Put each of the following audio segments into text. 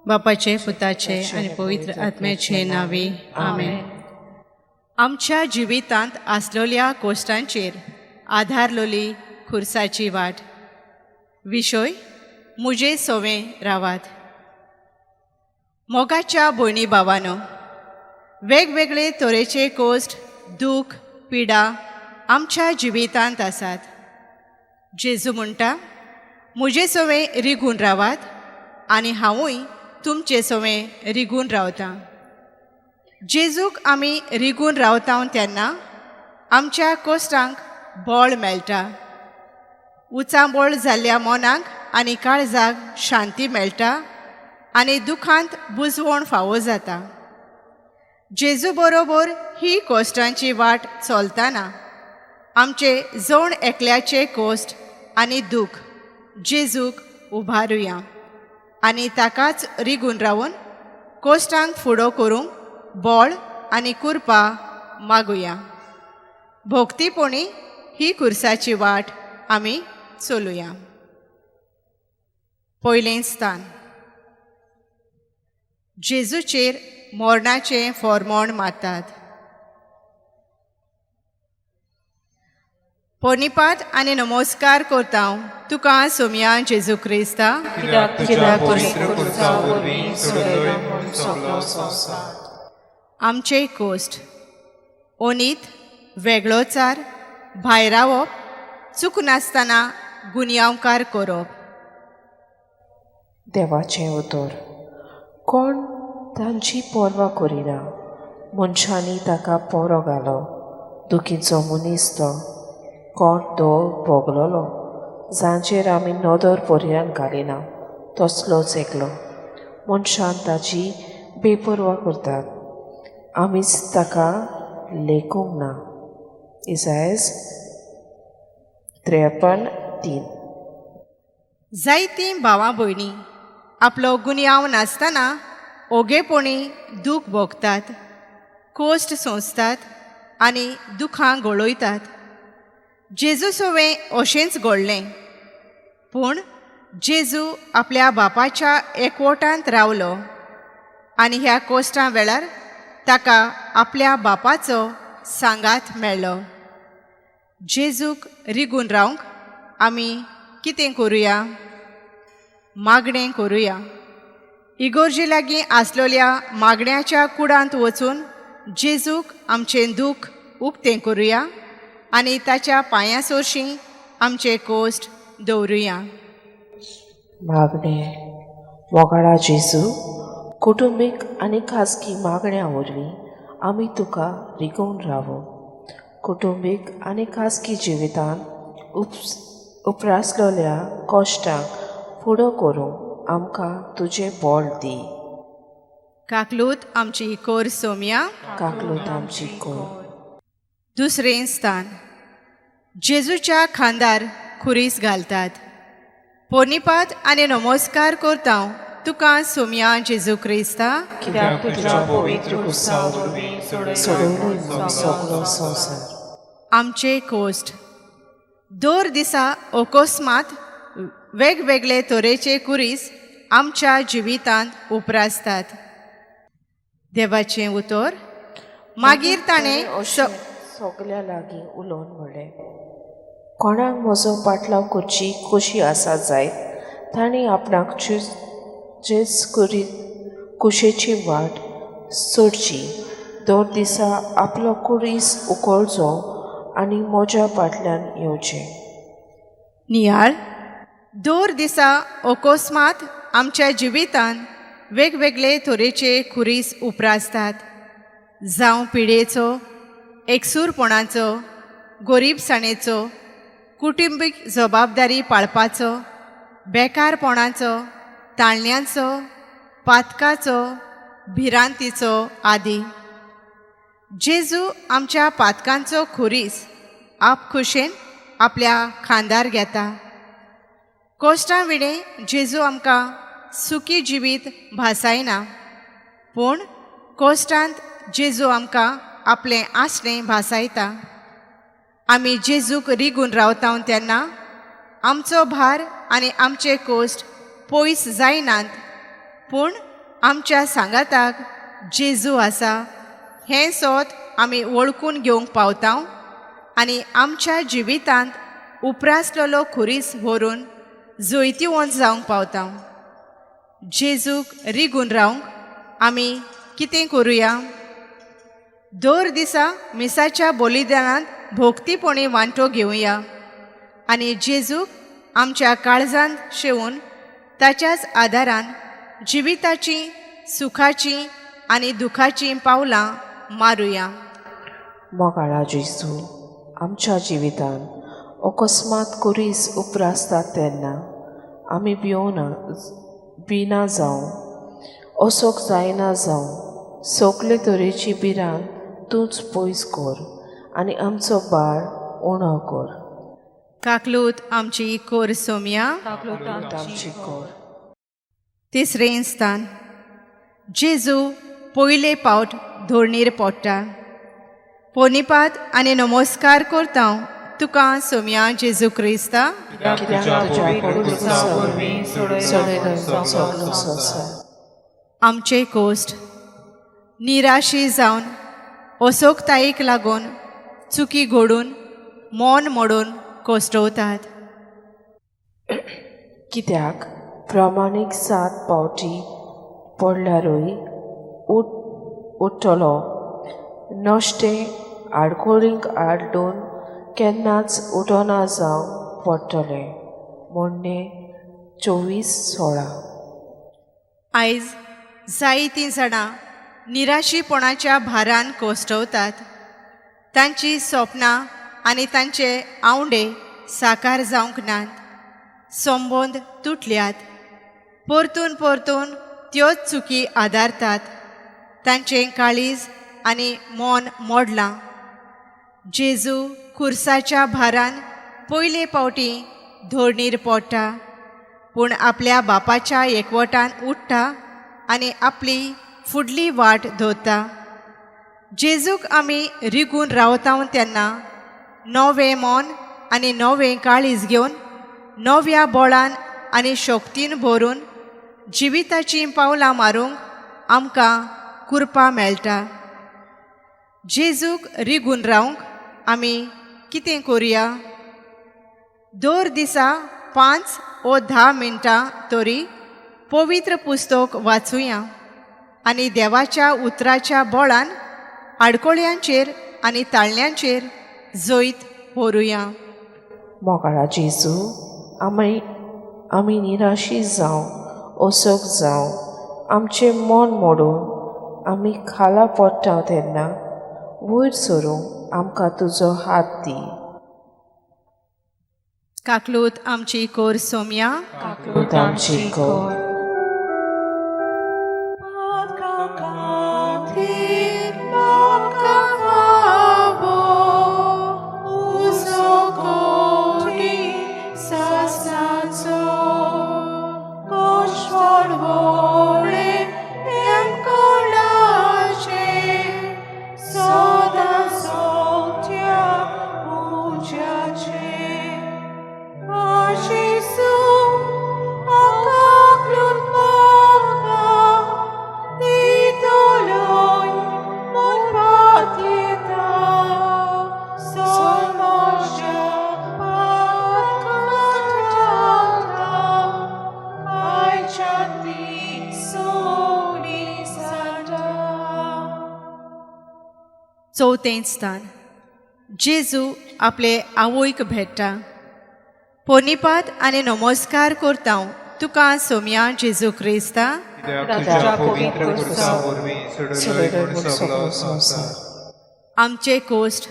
बापाचे, पुताचे आनी पवित्र आत्म्याचे नांवे, आमेन. आमच्या जिवितांत आसलेल्या कोश्टांचेर आधारलोली खुर्साची वाट. विशय: मुजे सोवे रावात. मोगाच्या भयणी भावानो, वेगवेगळे तरेचे कोश्ट, दूख, पिडा आमच्या जिवितांत आसात. जेजू म्हणटा, मुजे सवें रिगून रावात आनी हांवूय तुमचे सवें रिगून रावतां. जेजूक आमी रिगून रावता तेन्ना आमच्या कोश्टांक बळ मेळटा, उचांबळ जाल्ल्या मनाक आनी काळजाक शांती मेळटा आनी दुखांत बुजवण फावो जाता. जेजू बरोबर ही कोश्टांची वाट चलतना आमचे जण एकल्याचे कोश्ट आनी दूख जेजूक उबारुया आनी ताकाच रिगून रावन कोश्टांक फुडो करूंक बळ आनी कुरपा मागुया. भोक्तीपणी ही खुर्साची वाट आमी चलुया. पयलें स्थान. जेजूचेर मोरणाचें फॉर्मोण मारतात. पोनिपात आनी नमस्कार करता तुका सोमया जेजू क्रिस्ता, कित्याक तुज्या कित्याक पवित्र पवित्र खुर्सा वरवीं सोडयलोय म्हूण सगलो संवसार. आमचे कोश्ट ओनीत, वेगळोचार, भायरावप, चुकनासतना गुन्यांवकार करप. देवाचें उतर. कोण तांची पर्वा करिना. मनशांनी ताका पोरो घालो. दुखीचो मनीस तो, कोण तो भोगलोलो, जांचेर आमी नदर पर्यान घालिना तसलोच एकलो. मनशान ताची बेपर्वा करतात, आमीच ताका लेखूंक ना. इसायस 53:3. जायतीं भावां भयणी आपलो गुन्यांव नासतना ओगेपणी दूख भोगतात, कोश्ट सोंसतात आनी दुखां गळयतात. जेजू सवें अशेंच घडलें, पूण जेजू आपल्या बापाच्या एकवटांत रावलो आनी ह्या कोश्टां वेळार ताका आपल्या बापाचो सांगात मेळ्ळो. जेजूक रिगून रावंक आमी कितें करुया? मागणें करुया. इगोर्जी लागीं आसलेल्या मागण्याच्या कुडांत वचून जेजूक आमचें दूख उक्तें करुया आनी ताच्या पांयां सोरशीं आमचे कोश्ट दवरुया. मागणें. मोगाळा जेजू, कुटुंबीक आनी खाजगी मागण्या वरवीं आमी तुका रिगोवन रावो. कुटुंबीक आनी खाजगी जिवितांत उपरासलेल्या कश्टांक फुडो करूंक आमकां तुजें बळ दी. काकलूत आमची कोर सोमया. काकलूत आमची कोर. दुसरें स्थान. जेजूच्या खांदार खुरीस घालतात. पोनिपात आनी नमस्कार करता तुका सोमया जेजू क्रिस्ता, कित्याक कित्याक तुज्या पवित्र खुर्सा वरवीं सोडयलोय सोडयलोय म्हूण म्हूण सगलो सगलो संवसार. संवसार. आमचे कोश्ट. दर दिसा अकस्मात वेगवेगळे तरेचे कुरीस आमच्या जिवितांत उपरासतात. देवाचें उतर. मागीर ताणें अशें सगल्या लागीं उलोवन म्हणलें, कोणाक म्हजो पाटलाव करची खोशी आसा जायत तांणी आपणाक जेज करी कुशेची वाट सोडची, दर दिसा आपलो कुरीस उखलचो आनी म्हज्या फाटल्यान येवचें. नियाळ. दर दिसा अकस्मात आमच्या जिवितांत वेगवेगळे तरेचे खुरीस उपरासतात, जावं पिडेचो, एकसूरपणाचो, गोरीबसाणेचो, कुटुंबीक जबाबदारी पाळपाचो, बेकारपणाचो, ताळण्यांचो, पातकाचो, भिरांतीचो आदी. जेजू आमच्या पातकांचो खुरीस आपखुशेन आपल्या खांदार घेता. कोश्टां विणें जेजू आमकां सुखी जिवीत भासायना, पूण कोश्टांत जेजू आमकां आपलें आसणें भासायता. आमी जेजूक रिगून रावता तेन्ना आमचो भार आनी आमचे कोश्ट पयस जायनात, पूण आमच्या सांगाताक जेजू आसा हें सोद आमी वळखून घेवंक पावता आनी आमच्या जिवितांत उप्रासलेलो खुरीस व्हरून जैतिवंत जावंक पावता. जेजूक रिगून रावंक आमी कितें करुया? दर दिसा मिसाच्या बलिदानांत भोक्तीपणी वांटो घेवया आनी जेजूक आमच्या काळजांत शेवून ताच्याच आदारान जिविताची सुखाची आनी दुखाचीं पावलां मारुया. मोगाळा जेजू, आमच्या जिवितांत अकस्मात कुरीस उप्रासतात तेन्ना आमी भिवना भिना जावं, असोक जायना जावं, सगळे तरेची भिरांत तूंच पयस कर आनी आमचो भार उणो कर. काकलूत आमची कोर सोमया. काकलूत आमची कोर. तिसरें स्थान, जेजू पयले पावट धोरणीर पोडटा. पोनिपात आनी नमस्कार करता तुका सोमया जेजू क्रिस्ता. कित्याक तुज्या पवित्र खुर्सा वरवीं सोडयलो म्हूण सगलो संवसार. आमचे कोश्ट निराशी जावन असोकतायेक लागून चुकी घडून मन मोडून कोश्टवतात. कित्याक प्रमाणीक 7 पावटी पडल्यारूय उठ्ठलो, नश्टे आडखळींक आडून केन्नाच उठना जावंक पडटलें. म्हणणें 24:16. आयज जायतीं जाणां निराशीपणाच्या भारान कोश्टवतात. तांची सपनां आनी तांचे आंवडे साकार जावंक नात, संबंद तुटल्यात, परतून परतून त्योच चुकी आदारतात, तांचें काळीज आनी मन मोडलां. जेजू खुर्साच्या भारान पयले पावटी धोरणीर पोडटा, पूण आपल्या बापाच्या एकवटान उठ्ठा आनी आपली फुडली वाट धरता. जेजूक आमी रिगून रावता तेन्ना नवें मन आनी नवें काळीज घेवन नव्या बळान आनी शक्तीन भरून जिविताचीं पावलां मारूंक आमकां कृपा मेळटा. जेजूक रिगून रावंक आमी कितें करुया? दर दिसा 5 ओ 10 मिनटां तरी पवित्र पुस्तक वाचुया आनी देवाच्या उतराच्या बळान आडकोळ्यांचेर आनी ताळण्यांचेर जैत व्हरुया. मोगाळा जेजू, आमी निराशी जावं, असोक जावं, आमचें मन मोडून आमी खाला पडटा तेन्ना वयर सरूंक आमकां तुजो हात दी. काकलूत आमची कोर सोमया. काकलूत आमची कोर. चवथें स्थान, जेजू आपले आवयक भेट्टा. पोनिपात आनी नमस्कार करता तुका सोमया जेजू क्रिस्ता. तुज्या पवित्र खुर्सा वरवीं सोडयलो म्हूण सगलो संवसार. आमचे कोश्ट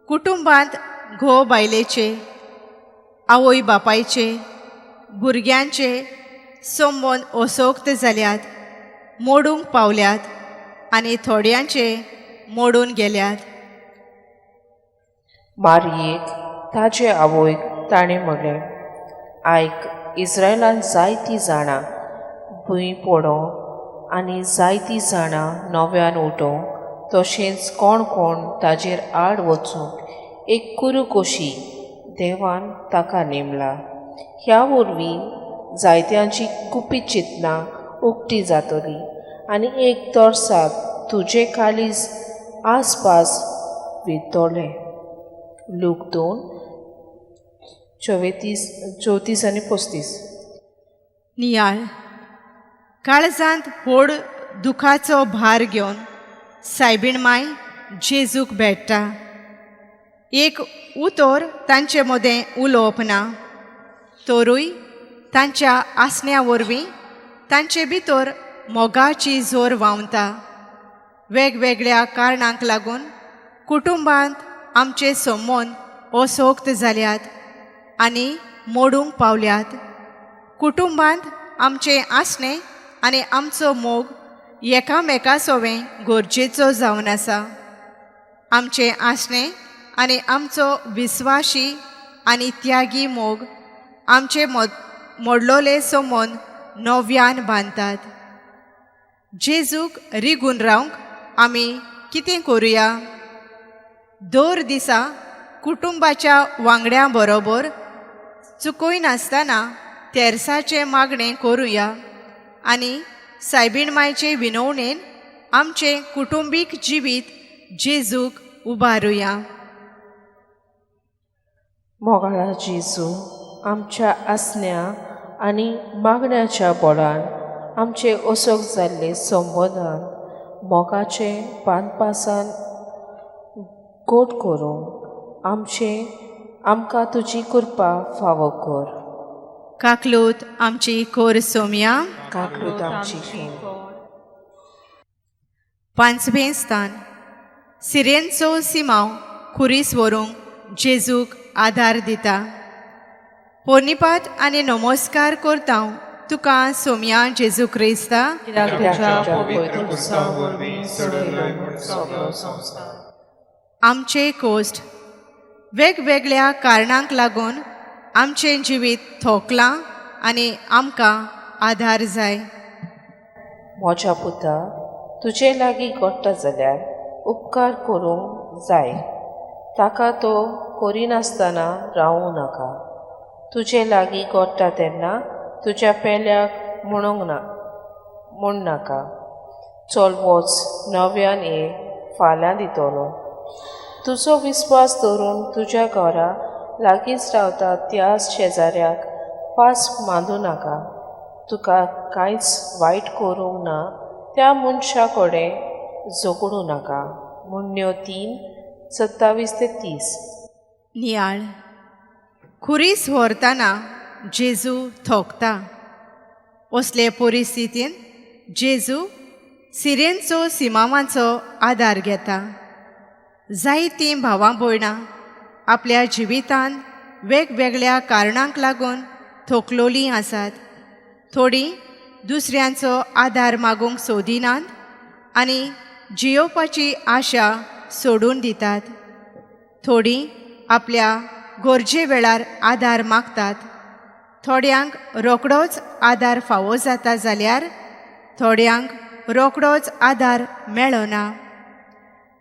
कुटुंबांत घोव बायलेचे, आवय बापायचे, भुरग्यांचे संबंद असोक्त जाल्यात, मोडूंक पावल्यात आनी थोड्यांचे मोडून गेल्यात. मारयेक ताजे आवयक ताणें म्हणलें, आयक, इस्रायलान जायतीं जाणां भूंय पडों आनी जायतीं जाणां नव्यान उठों, तशेंच कोण कोण ताजेर आड वचूंक एक कुरू कशी देवान ताका नेमला. ह्या वरवीं जायत्यांची गुपीत चिंतनां उक्ती जातली आनी एक तरसाद तुजें काळीज आसपास वित्तलें. लूक 2 34 आनी 35. नियाळ. काळजांत व्हड दुखाचो भार घेवन सायबीण माय जेजूक भेट्टा. एक उतर तांचे मदें उलोवप ना, तरूय तांच्या आसण्या वरवीं तांचे भितर मोगाची जोर व्हांवता. वेगवेगळ्या कारणांक लागून कुटुंबांत आमचे संबंद असोक्त जाल्यात आनी मोडूंक पावल्यात. कुटुंबांत आमचें आसणें आनी आमचो मोग एकामेका सोवें गरजेचो जावन आसा. आमचें आसणें आनी आमचो विस्वाशी आनी त्यागी मोग आमचे मोडलोले संबंद नव्यान बांदतात. जेजूक रिगून रावंक आमी कितें करुया? दर दिसा कुटुंबाच्या वांगड्यां बरोबर चुकयनासतना तेर्साचें मागणें करुया आनी सायबीण मायचे विनवणेन आमचें कुटुंबीक जिवीत जेजूक उबारुया. मोगाळा जेजू, आमच्या आसण्या आनी मागण्याच्या बोळान आमचे असोक जाल्ले संबोधन मोगाचे बांदपासान गोड करूंक आमचे आमकां तुजी कृपा फावो कर. काकलूत आमची कोर सोमया. काकलूत आमची कोर. पांचवें स्थान. सिरेनचो सिमांव खुरीस व्हरूंक जेजूक आदार दिता. पोर्निपात आनी नमस्कार करता तुका सोमया जेजू क्रिस्ता. कित्याक तुज्या पवित्र खुर्सा वरवीं सोडयलोय म्हूण सगळो संवसार. आमचे कोश्ट वेगवेगळ्या कारणांक लागून आमचें जिवीत थोकलां आनी आमकां आदार जाय. म्हज्या पुता, तुजे लागीं घडटा जाल्यार उपकार करूंक जाय. ताका तो करिनासतना रावूं नाका. तुजे लागीं घडटा तेन्ना तुज्या पेल्याक म्हणूंक ना म्हण नाका, चल वच नव्यान ये, फाल्यां दितलो. तुजो विस्वास धरून तुज्या घरा लागींच रावता त्या शेजाऱ्याक फास मांदूं नाका. तुका कांयच वायट करूंक ना त्या मनशा कडेन झगडूं नाका. मुण्ण्यो 3 27 ते 30. नियाळ. खुरीस व्हरतना जेजू थोकता. असले परिस्थितीन जेजू सिरेनचो सिमांवाचो आदार घेता. जायतीं भावां भयणां आपल्या जिवितांत वेगवेगळ्या कारणांक लागून थोकलोलीं आसात. थोडीं दुसऱ्यांचो आदार मागूंक सोदिनात आनी जियोवपाची आशा सोडून दितात. थोडीं आपल्या गरजे वेळार आदार मागतात. थोड्यांक रोखडोच आदार फावो जाता जाल्यार थोड्यांक रोखडोच आदार मेळना.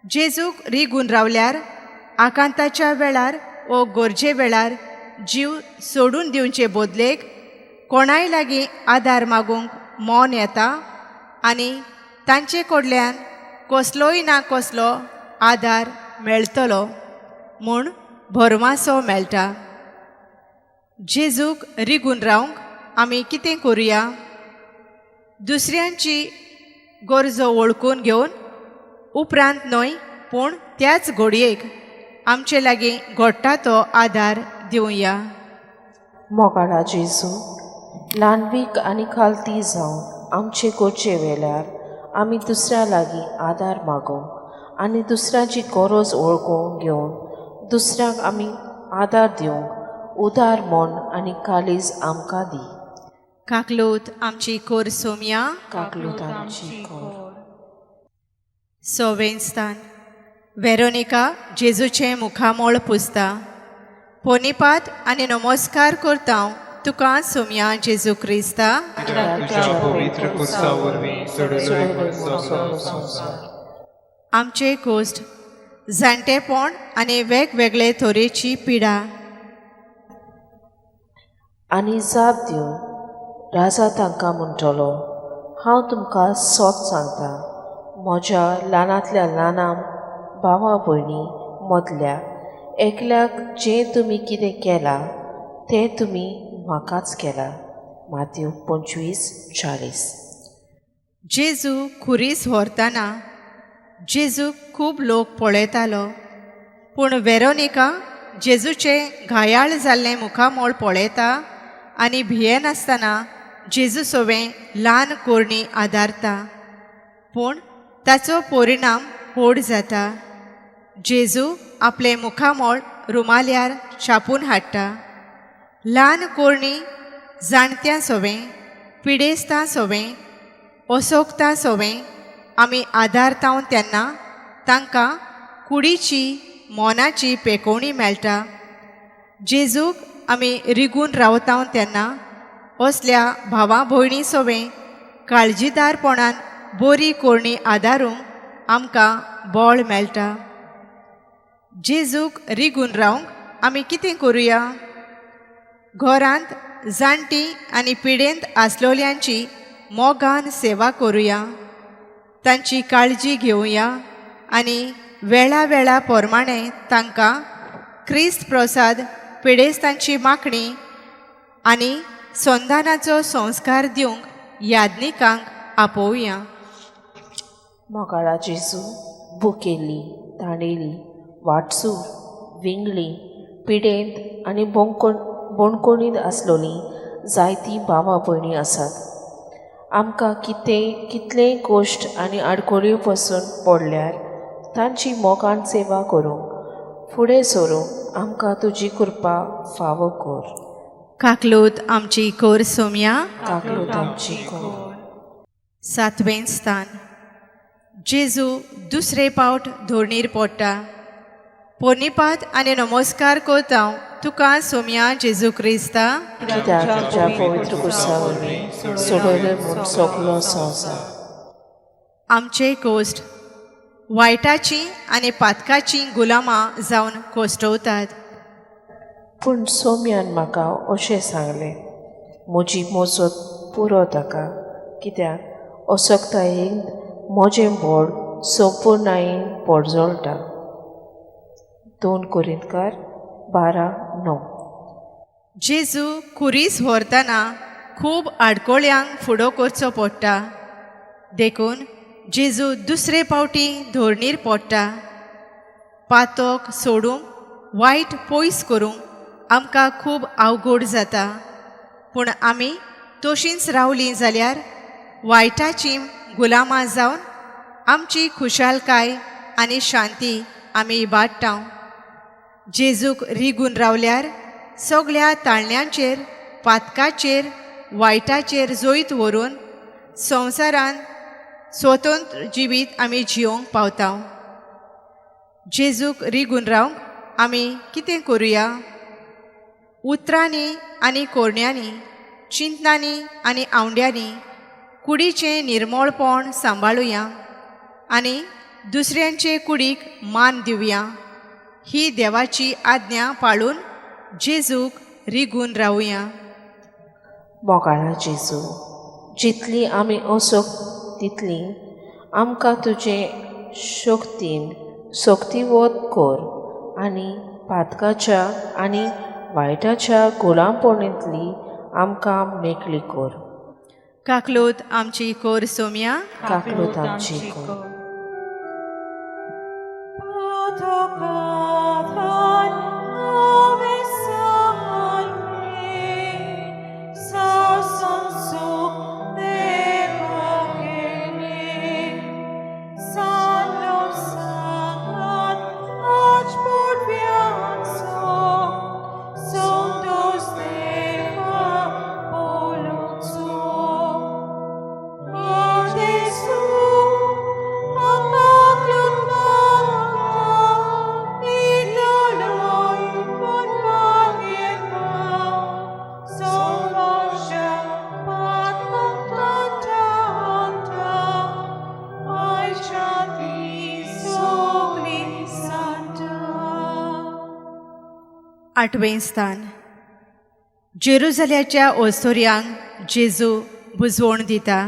जेजूक रिगून रावल्यार आकांताच्या वेळार वो गरजे वेळार जीव सोडून दिवचे बदलेक कोणाय लागीं आदार मागूंक मन येता आनी तांचे कडल्यान कसलोय ना कसलो आदार मेळटलो म्हूण भरमासो मेळटा. जेजूक रिगून रावंक आमी कितें करुया? दुसऱ्यांची गरजो वळखून घेवन उपरांत न्हय पूण त्याच घडयेक आमचे लागीं घडटा तो आदार दिवया. मोगाळा जेजू, ल्हानवीक आनी खालती जावन आमचे गरजे वेळार आमी दुसऱ्या लागीं आदार मागूंक आनी दुसऱ्याची गरज वळखून घेवन दुसऱ्यांक आमी आदार दिवंक उदार मन आनी काळीज आमकां दी. काकलूत आमची कोर सोमया. काकलूत आमची कोर. सवें स्थान. वेरोनिका जेजूचें मुखामळ पुसता. पोनिपात आनी नमस्कार करता तुका सोमया जेजू क्रिस्ता. तुज्या पवित्र खुर्सा वरवीं सोडयलोय म्हूण सगळो संवसार. आमचे कोश्ट जाणटेपण आनी वेगवेगळे तरेची पिडा. आनी जाप दिवन राजा तांकां म्हणटलो, हांव तुमकां सोत सांगता, म्हज्या ल्हानांतल्या ल्हाना भावा भयणी मदल्या एकल्याक जें तुमी कितें केलां तें तुमी म्हाकाच केलां. मातेव 25:40. जेजू खुरीस व्हरतना जेजूक खूब लोक पळयतालो, पूण वेरोनिका जेजूचें घायाळ जाल्लें मुखामळ पळयता आनी भियेनासतना जेजू सोवें ल्हान कोरणी आदारता, पूण ताचो परिणाम व्हड जाता. जेजू आपलें मुखामळ रुमाल्यार छापून हाडटा. ल्हान कोरणी जाणत्यां सोवें, पिडेस्तां सोवें, असोकतां सोवें आमी आदारता तेन्ना तांकां कुडीची मोनाची पेकोवणी मेळटा. जेजूक आमी रिगून रावता तेन्ना असल्या भावा भयणी सोवें काळजीदारपणान बरी कोरणी आदारूंक आमकां बळ मेळटा. जेजूक रिगून रावंक आमी कितें करुया? घरांत जाणटी आनी पिडेंत आसलोल्यांची मोगान सेवा करुया, तांची काळजी घेवया आनी वेळा वेळा प्रमाणे तांकां क्रिस्त प्रसाद, पिडेस्तांची मागणी आनी संदानाचो संस्कार दिवंक याज्ञिकांक आपोवया. मोगाळा जेजू, भुकेल्ली, ताणेली, वाटसूर, विंगळी, पिडेंत आनी बोणकोणींत आसलोलीं जायतीं भावा भयणी आसात. आमकां कितलेय कश्ट आनी आडखळ्यो पसून पडल्यार तांची मोगान सेवा करूंक फुडें सरूंक आमकां तुजी कृपा फावो कर. काकलोत आमची कोर सोम्या, काकलोत आमची कोर. सातवें स्थान. जेजू दुसरे पावट धोरणीर पडटा. पोर्निपात आनी नमस्कार करता तुका सोम्या जेजू क्रिस्ता, कित्याक तुज्या पवित्र कुर्सा वरवीं सोडयले म्हूण सगलो संवसार. आमचे कोश्ट वायटाची आनी पातकाची गुलामां जावन कोश्टवतात. पूण सोम्यान म्हाका अशें सांगलें, म्हजी मोजत पुरो ताका, कित्याक असक्तायेन म्हजें बोड संपुर्णायेन पोडजळटा. 2 कोरिंतकार 12:9. जेजू खुरीस व्हरतना खूब आडकोळ्यांक फुडो करचो पडटा, देखून जेजू दुसरे पावटी धोरणीर पडटा. पातक सोडूंक, वायट पयस करूंक आमकां खूब अवघड जाता, पूण आमी तशींच रावलीं जाल्यार वायटाची गुलामां जावन आमची खुशालकाय आनी शांती आमी इबाडटा. जेजूक रिगून रावल्यार सगळ्या ताळण्यांचेर, पातकाचेर, वायटाचेर जैत व्हरून संवसारान स्वतंत्र जिवीत आमी जियोंक पावता. जेजूक रिगून रावंक आमी कितें करुया? उतरांनी आनी कोरण्यांनी, चिंतनांनी आनी आवंड्यांनी कुडीचें निर्मळपण सांबाळुया आनी दुसऱ्यांचे कुडीक मान दिवया. ही देवाची आज्ञा पाळून जेजूक रिगून रावया. मोगाळा जेजू, जितली आमी असोक तितली आमकां तुजे शक्तीन शक्तिवत कर आनी पातकाच्या आनी वायटाच्या गुलामपणींतली आमकां मेकळी कर. काकलोत आमची कोर सोम्या, काकलोत आमची कोर. आठवें स्थान. जेरुजल्याच्या ओस्तोर्यांक जेजू बुजवण दिता.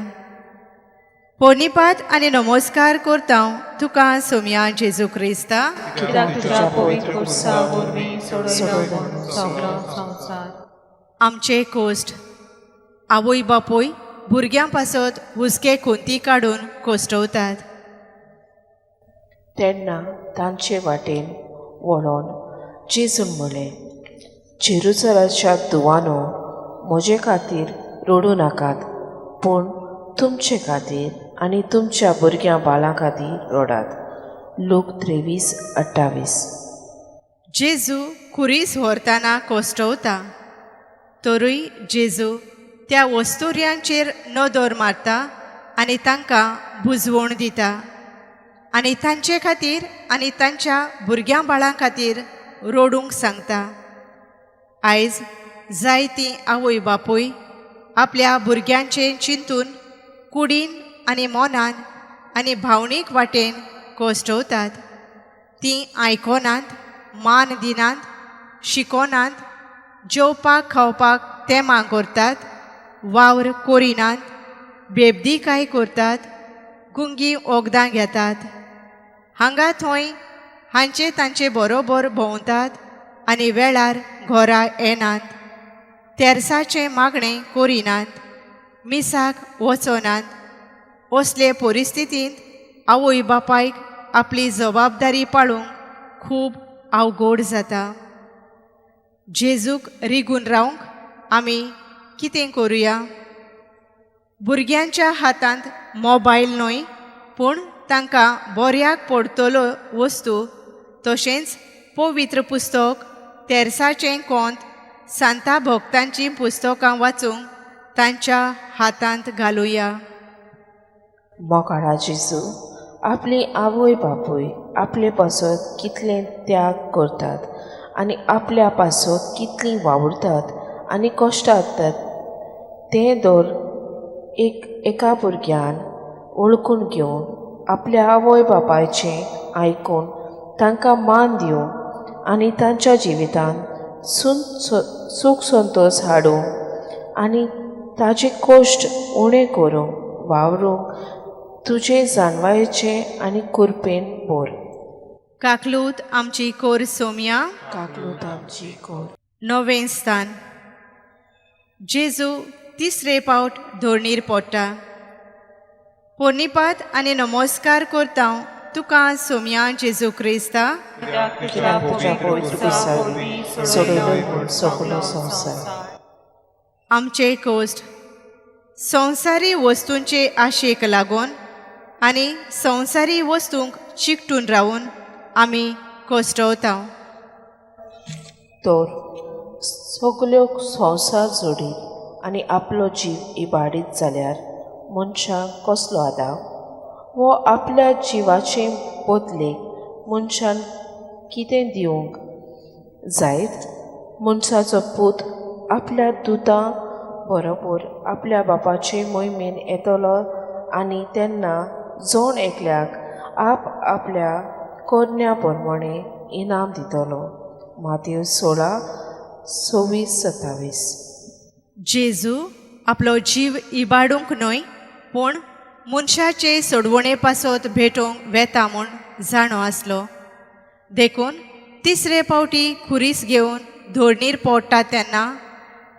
पोनिपात आनी नमस्कार करता तुका सोमया जेजू क्रिस्ता. कित्याक तुज्या पवित्र खुर्सा वरवीं सोडयलो म्हूण सगळो संवसार. आमचे कोश्ट आवय बापूय भुरग्यां पासत हुस्के खुंती काडून कोश्टवतात. तेन्ना तांचे वाटेन वळोन जेजून म्हळें, जेरुजलाच्या धुवानो, म्हजे खातीर रडूं नाकात, पूण तुमचे खातीर आनी तुमच्या भुरग्यां बाळां खातीर रडात. लूक 23:28. जेजू खुरीस व्हरतना कोश्टवता, तरूय जेजू त्या वस्तुर्यांचेर नदर मारता आनी तांकां बुजवण दिता आनी तांचे खातीर आनी तांच्या भुरग्यां बाळां खातीर रडूंक सांगता. आयज जायतीं आवय बापूय आपल्या भुरग्यांचें चिंतून कुडीन आनी मनान आनी भावनीक वाटेन कोश्टवतात. तीं आयकोनात, मान दिनात, शिकोनात, जेवपाक खावपाक तेमां करतात, वावर करिनात, बेबदीकाय करतात, गुंगी वखदां घेतात, हांगा थंय हांचे तांचे बरोबर भोंवतात आनी वेळार घरा येनात, तेर्साचें मागणें करिनात, मिसाक वचनात. असले परिस्थितींत आवय बापायक आपली जबाबदारी पाळूंक खूब अवघड जाता. जेजूक रिगून रावंक आमी कितें करुया? भुरग्यांच्या हातांत मोबायल न्हय, पूण तांकां बऱ्याक पडटलो वस्तू, तशेंच पवित्र पुस्तक, तेर्साचें कोंत, सांता भक्तांचीं पुस्तकां वाचूंक तांच्या हातांत घालुया. मोगाळा जेजू, आपली आवय बापूय आपले पासत कितले त्याग करतात आनी आपल्या पासत कितलीं वावुरतात आनी कश्टातात तें दर एक एका भुरग्यान वळखून घेवन आपल्या आवय बापायचें आयकून तांकां मान दिवन आनी तांच्या जिवितांत सूख संतोश हाडूंक आनी ताजे कश्ट उणें करूंक वावरूंक तुजे जाणवायेचें आनी कुरपेन भर. काकलूत आमची कोर सोमया. काकलूत आमची कोर. नवें स्थान. जेजू तिसरे पावट धोरणीर पडटा. पोनिपात आनी नमस्कार करता तुका सोमया जेजू क्रिस्ता. कित्याक तुज्या पवित्र खुर्सा वरवीं सोडयलो म्हूण सगळो संवसार. आमचे कोश्ट संवसारी वस्तूंचे आशेक लागून आनी संवसारी वस्तूंक चिकटून रावून आमी कोश्टवता. तर सगल्यो संवसार जोडीत आनी आपलो जीव इबाडीत जाल्यार मनशाक कसलो आदाव? वो आपल्या जिवाचे बदलेक मनशान कितें दिवंक जायत? मनशाचो पूत आपल्या दुतां बरोबर आपल्या बापाचे मोहिमेन येतलो आनी तेन्ना जण एकल्याक आप आपल्या करण्या प्रमाणें इनाम दितलो. मातेव 16:26-27. जेजू आपलो जीव इबाडूंक न्हय, पूण मनशाचे सोडवणे पासत भेटोवंक वेता म्हूण जाणो आसलो. देखून तिसरे पावटी खुरीस घेवन धोरणीर पडटा तेन्ना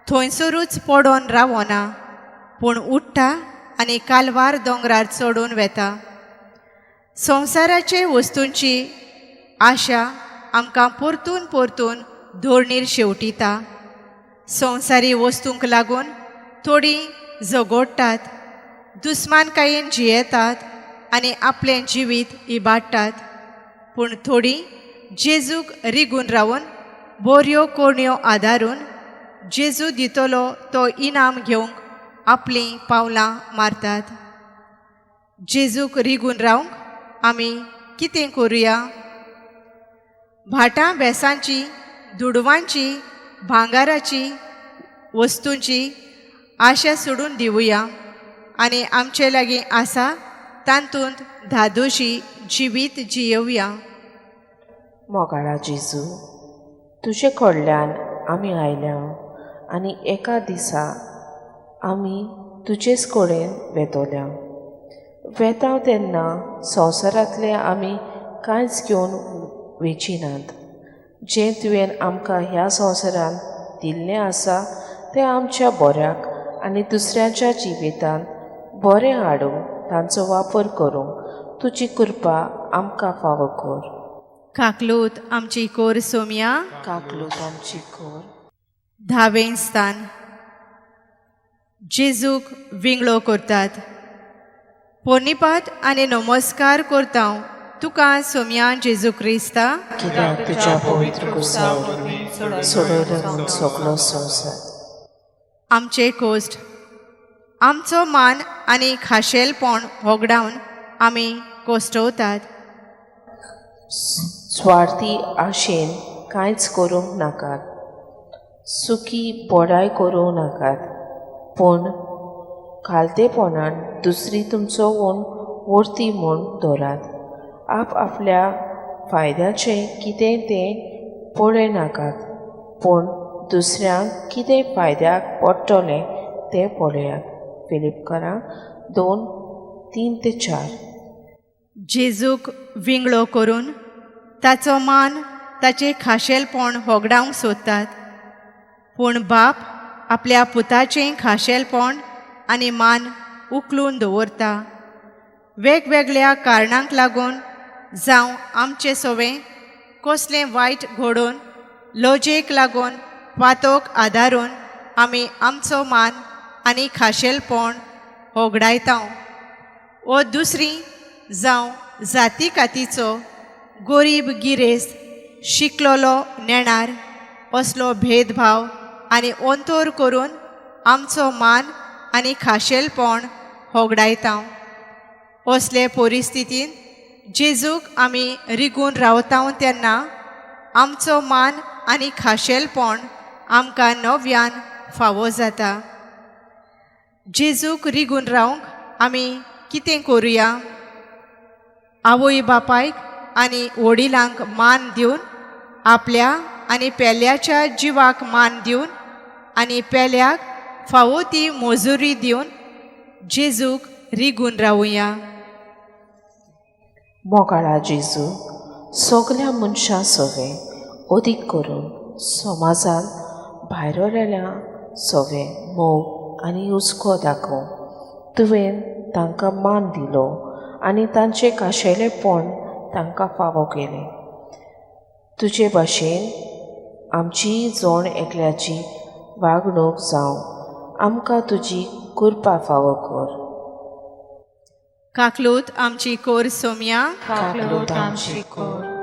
थंयसरूच पडोन रावना, पूण उठ्ठा आनी कालवार दोंगरार चडून वेता. संवसाराचे वस्तूंची आशा आमकां परतून परतून धोरणीर शेवटिता. संवसारी वस्तूंक लागून थोडीं झगडटात, दुस्मानकायेन जियेतात आनी आपलें जिवीत इबाडटात. पूण थोडीं जेजूक रिगून रावन बऱ्यो करण्यो आदारून जेजू दितलो तो इनाम घेवंक आपलीं पावलां मारतात. जेजूक रिगून रावंक आमी कितें करुया? भाटां बेसांची, दुडवांची, भांगाराची वस्तूंची आशा सोडून दिवया आनी आमचे लागीं आसा तातूंत धादोशी जिवीत जियोवया. मोगाळा जेजू, तुजे कडल्यान आमी आयल्या आनी एका दिसा आमी तुजेच कडेन वेतोल्या. वेता तेन्ना संवसारांतलें आमी कांयच घेवन वेचिनात. जें तुवें आमकां ह्या संवसारांत दिल्लें आसा तें आमच्या बऱ्याक आनी दुसऱ्याच्या जिवितांत बरें हाडूंक तांचो वापर करूंक तुजी कृपा आमकां फावो कर. काकलूत आमची कोर सोमया. काकलूत आमची कोर. धावें स्थान. जेजूक विंगळो करतात. पोनिपात आनी नमस्कार करता तुका सोमया जेजू क्रिस्ता, कित्याक तुज्या पवित्र कुर्सा वरवीं सोडयलो म्हूण सगलो संवसार. आमचे कोश्ट आमचो मान आनी खाशेलपण होगडावन आमी कोश्टवतात. स्वार्थी आशेन कांयच करूंक नाकात, सुकी बडाय करूंक नाकात, पूण खालतेपणान दुसरी तुमचो वोन वर्ती म्हूण दवरात. आप आपल्या फायद्याचें कितें तें पळय नाकात, पूण दुसऱ्यांक कितें फायद्याक पडटलें तें पळयात. फिलिपकारां 2:3-4. जेजूक विंगळो करून ताचो मान ताचें खाशेलपण होगडावंक सोदतात, पूण बाप आपल्या पुताचें खाशेलपण आनी मान उखलून दवरता. वेगवेगळ्या कारणांक लागून जावं आमचें सवें कसलें वायट घडोवन लजेक लागून वातोक आदारून आमी आमचो मान आनी खाशेलपण होगडायता. वो दुसरी जावं जाती कातीचो गोरीब गिरेस्त शिकलोलो नेणार असलो भेदभाव आनी अंतर करून आमचो मान आनी खाशेलपण होगडायता. असले परिस्थितीन जेजूक आमी रिगून रावता तेन्ना आमचो मान आनी खाशेलपण आमकां नव्यान फावो जाता. जेजूक रिगून रावंक आमी कितें करुया? आवय बापायक आनी वडिलांक मान दिवन, आपल्या आनी पेल्याच्या जिवाक मान दिवन आनी पेल्याक फावो ती मजुरी दिवन जेजूक रिगून रावुया. मोगाळा जेजू, सगल्या मनशां सवें अदीक करून समाजांत भायरलेल्या सवें मोग आनी हुस्को दाखोव. तुवें तांकां मान दिलो आनी तांचें खाशेलेपण तांकां फावो केलें. तुजे भाशेन आमची जण एकल्याची वागणूक जावं आमकां तुजी कृपा फावो कर. काकलूत आमची कोर सोमया. काकलूत आमची कोर.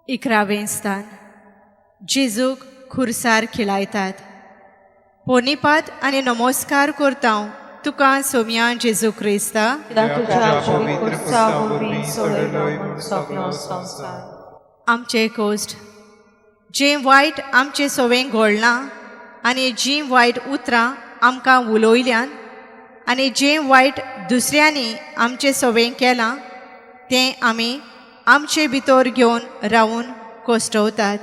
इकरावें स्थान. जेजूक खुरसार खिलायतात. पोनिपात आनी नमस्कार करता तुका सोमया जेजू क्रिस्ता, आमचे कोश्ट जें वायट आमचे सवें घोळना आनी जीं वायट उतरां आमकां उलयल्यान आनी जें वायट दुसऱ्यांनी आमचे सवें केलां तें आमी आमचे भितर घेवन रावून कोश्टवतात.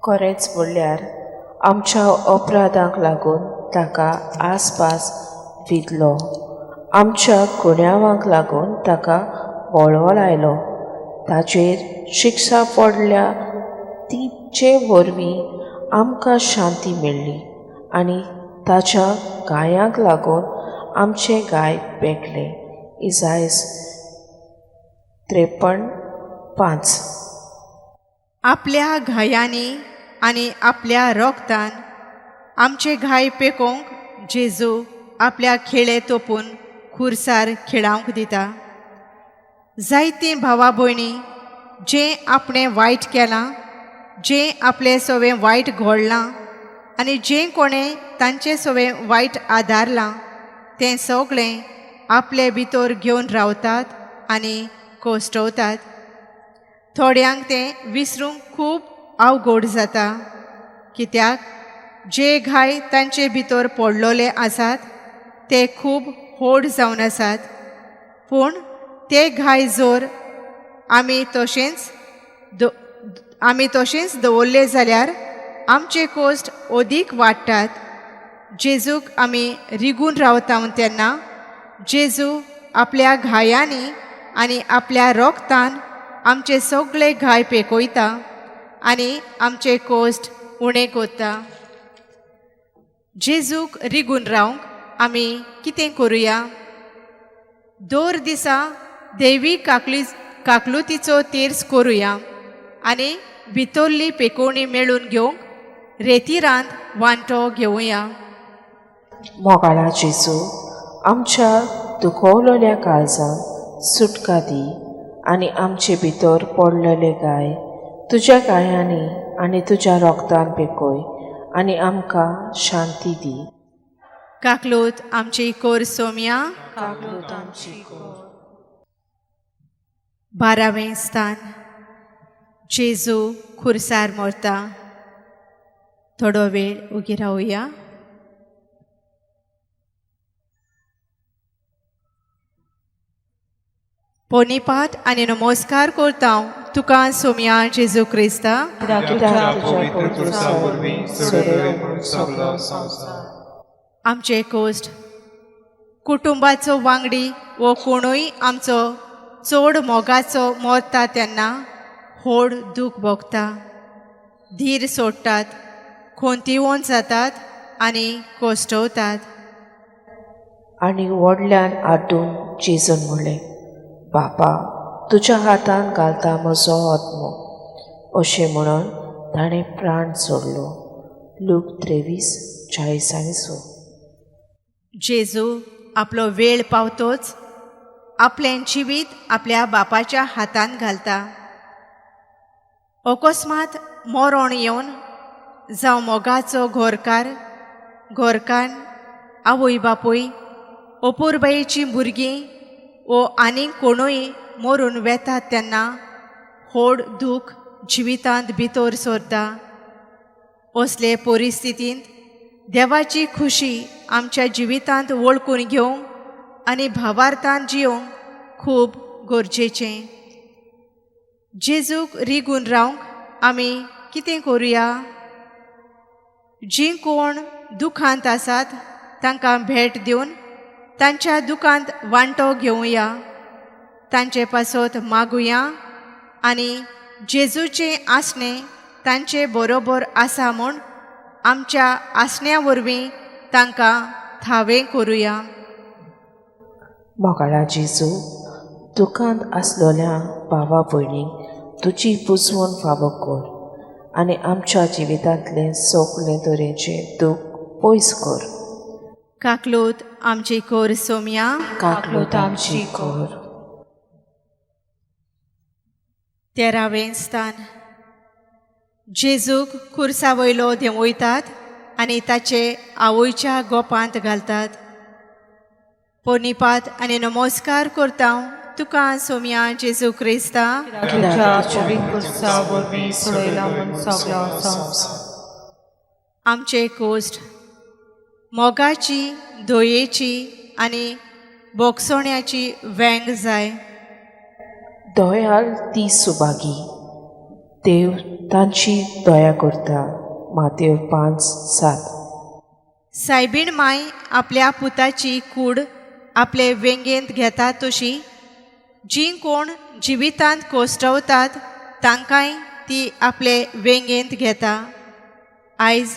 खरेंच म्हणल्यार आमच्या अपराधांक लागून ताका आसपास विदलो, आमच्या गुन्यांवांक लागून ताका वळवळायलो. ताचेर शिक्षा पडल्या तिचे वरवीं आमकां शांती मेळ्ळी आनी ताच्या गायांक लागून आमचे गाय पेटले. इजायस 53:5. आपल्या घायांनी आनी आपल्या रोगतान आमचे घाय पेकोवंक जेजू आपल्या खेळे तोपून खुर्सार खेळावंक दिता. जायतीं भावा भयणी जें आपणें वायट केलां, जें आपलें सवें वायट घोळ्ळां आनी जें कोणें तांचे सवें वायट आदारलां तें सगळें आपले भितर घेवन रावतात आनी कोश्टवतात. थोड्यांक तें विसरूंक खूब अवघड जाता, कित्याक जे घाय तांचे भितर पडलेले आसात ते खूब व्हड जावन आसात. पूण ते घाय जर आमी तशेंच दवरले जाल्यार आमचे कोश्ट अदीक वाडटात. जेजूक आमी रिगून रावता तेन्ना जेजू आपल्या घायांनी आनी आपल्या रोगतान आमचे सगळे घाय पेकयता आनी आमचे कोश्ट उणें करता. जेजूक रिगून रावंक आमी कितें करुया? दर दिसा देवी काकलुतीचो तेर्स करुया आनी भितरली पेकोवणी मेळून घेवंक रेतिरांत वांटो घेवया. मोगाळा जेजू, आमच्या दुखवलेल्या काळजांक सुटका दी आनी आमचे भितर पडलेले गाय तुज्या गायांनी आनी तुज्या रोगतान पेकय आनी आमकां शांती दी. काकलूत आमची कोर सोम्या. काकलूत आमची कोर. 12वें स्थान. जेजू खुर्सार मरता. थोडो वेळ उगी रावया. पोनीपात आनी नमस्कार करता तुका सोम्या जेजू क्रिस्ता. तुज्या पवित्र खुर्सा वरवीं सोडयलो म्हूण सगलो संवसार. आमचे कोश्ट कुटुंबाचो वांगडी वो कोणूय आमचो चड मोगाचो मरता तेन्ना व्हड दूख भोगता, धीर सोडटात, खोंतिवोन जातात आनी कोश्टवतात. आनी व्हडल्यान आड्डून जेजून म्हणलें, बापा, तुज्या हातान घालता म्हजो आत्मो. अशें म्हणून ताणें प्राण सोडलो. लूक 23:40. जेजू आपलो वेळ पावतोच आपलें जिवीत आपल्या बापाच्या हातान घालता. अकस्मात मरण येवन जावं मोगाचो घोरकार, घोरकान्न, आवय बापूय, अपुरबायेचीं भुरगीं वो आनीक कोणूय मरून वेतात तेन्ना व्हड दूख जिवितांत भितर सरता. असले परिस्थितींत देवाची खुशी आमच्या जिवितांत वळखून घेवंक आनी भावार्थान जियोंक खूब गरजेचें. जेजूक रिगून रावंक आमी कितें करुया? जीं कोण दुखांत आसात तांकां भेट दिवन तांच्या दुखांत वांटो घेवया, तांचे पासत मागुया आनी जेजूचें आसणें तांचे बरोबर आसा म्हूण आमच्या आसण्या वरवीं तांकां थावें करुया. मोगाळा जेजू, दुखांत आसलेल्या भावा भयणींक तुजी बुजवण फावो कर आनी आमच्या जिवितांतलें सगळें तरेचें दूख पयस कर. काकलूत आमची कोर सोम्या. काकलूत आमची कोर. 13वें स्थान. जेजूक खुर्सा वयलो देंवयतात आनी ताचे आवयच्या गोपांत घालतात. पोनीपात आनी नमस्कार करता तुका सोम्या जेजू क्रिस्ता. तुज्या पवित्र खुर्सा वरवीं सोडयला म्हूण सगलो संवसार. आमचे कोश्ट मोगाची, दयेची आनी बोगसोण्याची वेंग जाय. दयाल ती सुभागी, देव तांची दया करता. मातेव 5:7. सायबीण माय आपल्या पुताची कूड आपले वेंगेंत घेता तशी जीं कोण जिवितांत कोश्टवतात तांकांय ती आपले वेंगेंत घेता. आयज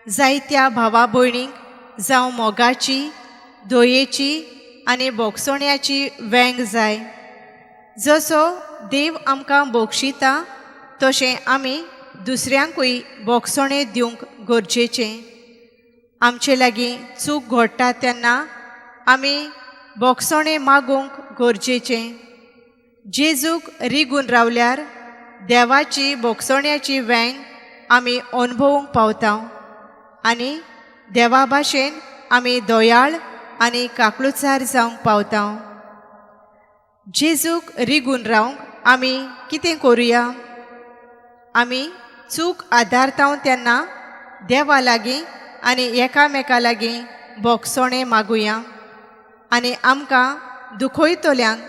जायत्या भावा भयणींक जावं मोगाची, दयेची आनी बोगसोण्याची वेंग जाय. जसो देव आमकां बोगशिता तशें आमी दुसऱ्यांकूय बोगसोणें दिवंक गरजेचें. आमचे लागीं चूक घडटा तेन्ना आमी बोगसणें मागूंक गरजेचें. जेजूक रिगून रावल्यार देवाची बोगसण्याची वेंग आमी अणभवूंक पावता आनी देवा भाशेन आमी दयाळ आनी काकळुचार जावंक पावता. जेजूक रिगून रावंक आमी कितें करुया? आमी चूक आदारता तेन्ना देवा लागीं आनी एकामेका लागीं बोगसणें मागुया आनी आमकां दुखयतल्यांक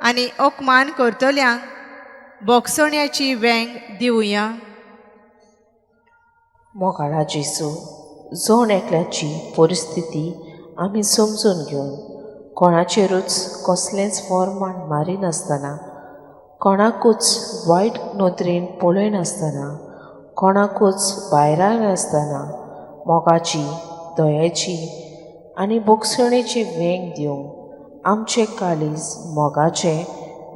आनी अपमान करतल्यांक बोगसण्याची वेंग दिवया. मोगाळा जेजू, जण एकल्याची परिस्थिती आमी समजून घेवन कोणाचेरूच कसलेंच फॉर्मान मारिनासतना, कोणाकूच वायट नदरेन पळयनासतना, कोणाकूच भायरायनासतना मोगाची, दयेची आनी भोगसणेची वेंग दिवंक आमचें काळीज मोगाचें,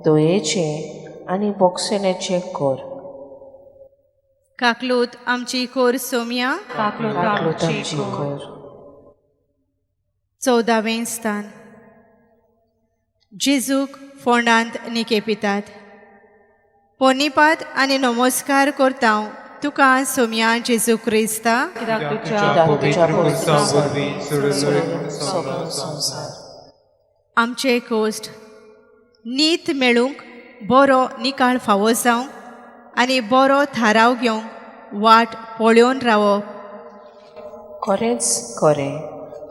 दयेचें आनी भोगसणेचें कर. काकलूत आमची कोर सोम्या. काकलूत आमची कर. 14वें स्थान. जेजूक फोंडांत निकेपितात. पोनिपात आनी नमस्कार करता तुका सोम्या जेजू क्रिस्ता. कित्याक तुज्या तुज्या पवित्र पवित्र खुर्सा वरवीं सोडलोय सगळो संवसार. आमचे कोश्ट नीत मेळूंक बरो निकाळ फावो जावंक आनी बरो थाराव घेवंक वाट पळोवन रावप. खरेंच खरें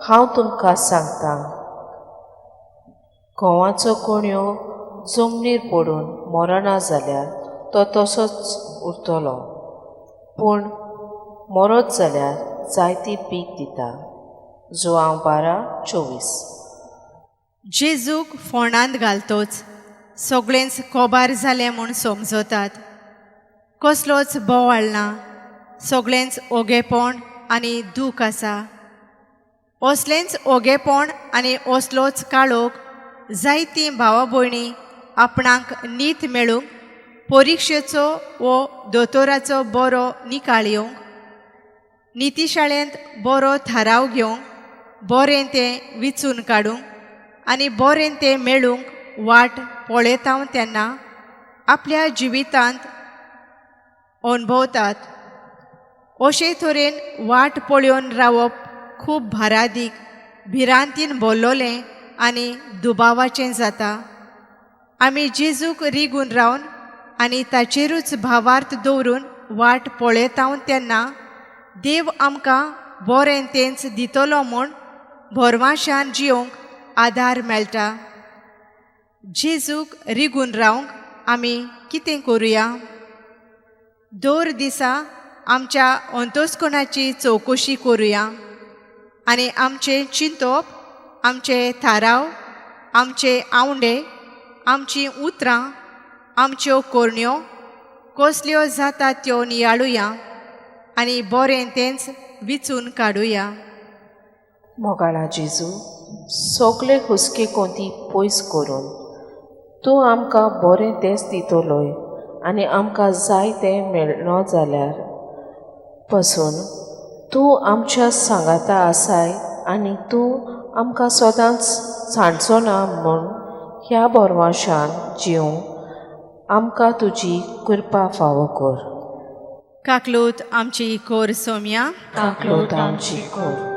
हांव तुमकां सांगता, घोवाचो कोणयो जमनीर पडून मरना जाल्यार तो तसोच उरतलो, पूण मरत जाल्यार जायती पीक दिता. जुआंव 12:24. जेजूक फोंडांत घालतोच सगळेंच कोबार जालें म्हूण समजतात. कसलोच बोवाळ ना, सगळेंच ओगेपण आनी दूख आसा. असलेंच ओगेपण आनी असलोच काळोख जायतीं भावा भयणी आपणाक नीत मेळूंक परिक्षेचो वो दोतोराचो बरो निकाळ येवंक, नितीशाळेंत बरो थाराव घेवंक, बरें तें विचून काडूंक आनी बरें तें मेळूंक वाट पळयता तेन्ना आपल्या जिवितांत अणभवतात. अशे तरेन वाट पळोवन रावप खूब भारादीक, भिरांतीन भरलोलें आनी दुबावाचें जाता. आमी जेजूक रिगून रावन आनी ताचेरूच भावार्थ दवरून वाट पळयता तेन्ना देव आमकां बरें तेंच दितलो म्हूण भरवाशान जियोंक आदार मेळटा. जेजूक रिगून रावंक आमी कितें करुया? दर दिसा आमच्या अंतस्कोणाची चवकशी करुया आनी आमचें चिंतप, आमचे थाराव, आमचे आवंडे, आमचीं उतरां, आमच्यो करण्यो कसल्यो जाता त्यो नियाळुया आनी बरें तेंच विचून काडुया. मोगाळा जेजू, सगळे हुस्के कोंती पयस करून तूं आमकां बरें तेंच दितलोय आनी आमकां जाय तें मेळना जाल्यार पसून तूं आमच्या सांगाता आसाय आनी तूं आमकां सदांच सांडचो ना म्हूण ह्या बोरवाशान जिवंक आमकां तुजी कृपा फावो कर. काकलूत आमची कोर सोम्या. काकलूत आमची कर.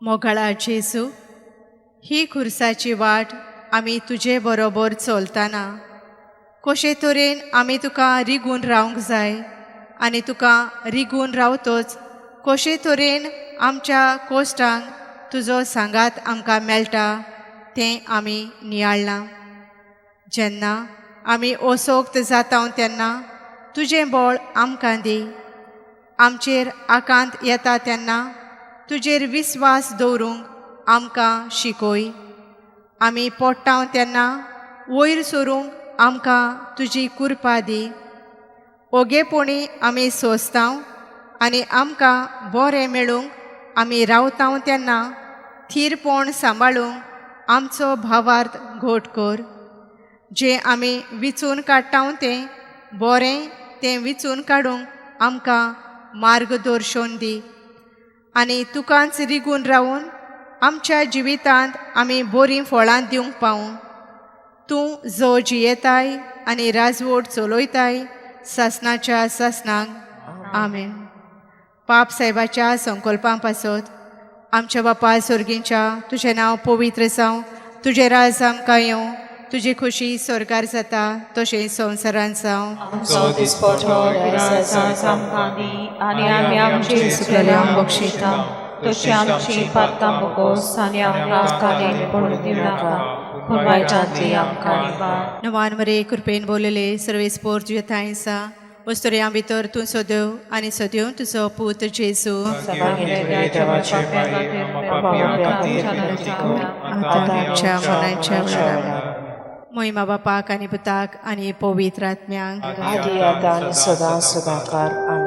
मोगाळा जेजू, ही खुर्साची वाट आमी तुजे बरोबर चलतना कशे तरेन आमी तुका रिगून रावंक जाय आनी तुका रिगून रावतोच कशे तरेन आमच्या कोश्टांक तुजो सांगात आमकां मेळटा तें आमी नियाळ्ळां. जेन्ना आमी असोक्त जाता तेन्ना तुजें बळ आमकां दी. आमचेर आकांत येता तेन्ना तुजेर विस्वास दवरूंक आमकां शिकय. आमी पोडटा तेन्ना वयर सरूंक आमकां तुजी कृपा दी. ओगेपणी आमी सोंसता आनी आमकां बरें मेळूंक आमी रावता तेन्ना थीरपण सांबाळूंक आमचो भावार्थ घट कर. जें आमी विचून काडटा तें बरें तें विचून काडूंक आमकां मार्गदर्शन दी आनी तुकाच रिगून रावून आमच्या जिवितांत आमी बरीं फळां दिवंक पावूं. तूं जो जियेताय आनी राजवट चलयताय सासणाच्या सासणाक. आमेन. पाप साहेबाच्या संकल्पां पासत आमच्या बापा सोर्गींच्या तुजें नांव पवित्र जावं, तुजें राज आमकां येवं, तुजी खोशी स्वर्गार जाता तशें संवसारांत जावं. आमचो दिसपटो आयज आमकां दी आनी आमी आमचे चुकलेल्यांक बक्षिता तशी आमची पातकां बोगोस आनी आमकां काडीन पडूं दिवनाका पूण वायटांतली आमकां निवार. नवान मरे कृपेन बोलले सर्वेस्पोर तुज्या थांय आसा वस्तुऱ्यां भितर तूं सदेव आनी सदेव तुजो पूत जेजू. देवाचे माये, आम्हा पापयां खातीर विनंती कर, आतां आमच्या मरणाच्या वेळार. वेळार. मोहिमा बापाक आनी पुताक आनी पवित्र आत्म्यांक आदी आतां आनी सदां सदांकाळ. आमेन.